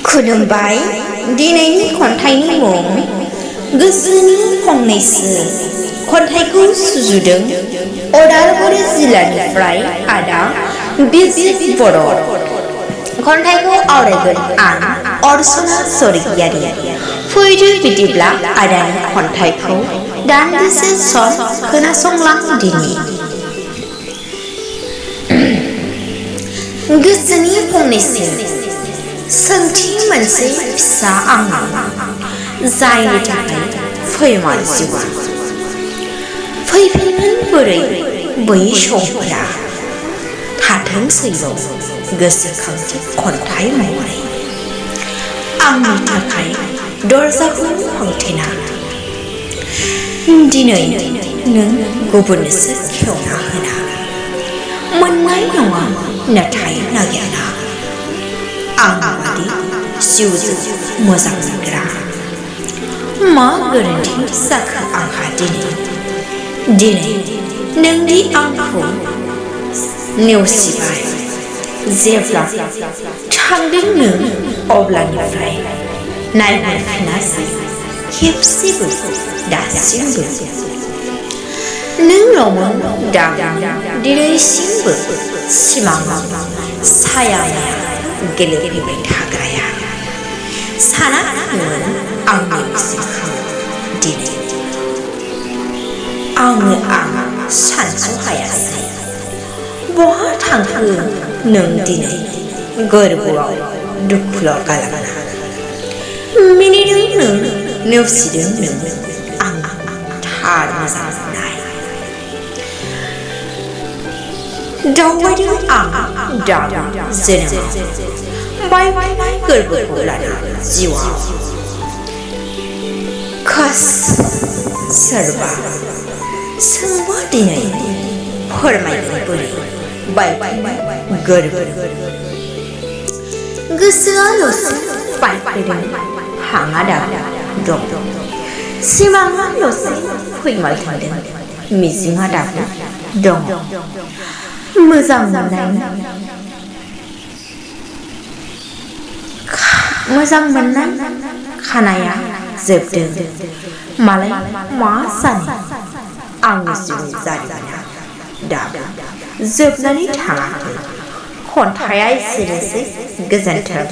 खुलुमबाय दिनैनि खन्थाइनि मुं गोसोनि फंनैसो खन्थाइखौ सुजुदों उदालगुरि जिल्लानिफ्राय आदा बिजित बर'। खन्थाइखौ आवरायगोन आं अर्चना स्वरगियारि। फैदो बिदिब्ला आदानि खन्थाइखौ दान्दिसे सम खोनासंलांदिनि। गोसोनि फंनैसो सोंथि मोनसे फिसा आंनाव जायनि थाखाय फैमाल जिउआ फैफिनगोन बोरै बै समफोरा थाथोंसैल' गोसोखांथि खन्थाइ महरै आंनि थाखाय दरजाखौ फांथेना दिनै नों गुबुननोसो खेवना होना मोननाय नङा नाथाय नागिरना आंबादि जिउजों मोजां मोनग्रा मा गोरोन्थि जाखो आंहा दिनै नोंदि आंखौ नेवसिबाय जेब्ला थांदों नों अब्लानिफ्राय नायहरफिनासै खेबसेबो दासिमबो नोंल'मोन दिनैसिमबो सिमाङाव साया गेलेफैबाय थाग्राया सानाखैमोन आंनि गोसोखौ दिनै आं सानस'हायासै बहा थांखो नों दिनै गोरबोआव दुखुल' गालांना मिनिदों नों नेवसिदों नों आं थार मोजां मोननाय दावबायदों आं जोनोमाव बायबाय गोरबोखौ लाना जिउआव खास सोरबा सोंबा दिनै फोरमायगोन बोरै बायबाय गोरबो गोसोआल'सो बायफैदों हाङा दाबो दं सिमाङाल'सो फैमाल थांदों मिजिङा दाबो दङ मोजां मोननाय खानाया जोबदों मालाय मा जानो आंनि जिउनि जारिमिना दाबो जोबनानै थाङाखै खन्थाइया एसेनोसै गोजोन्थों।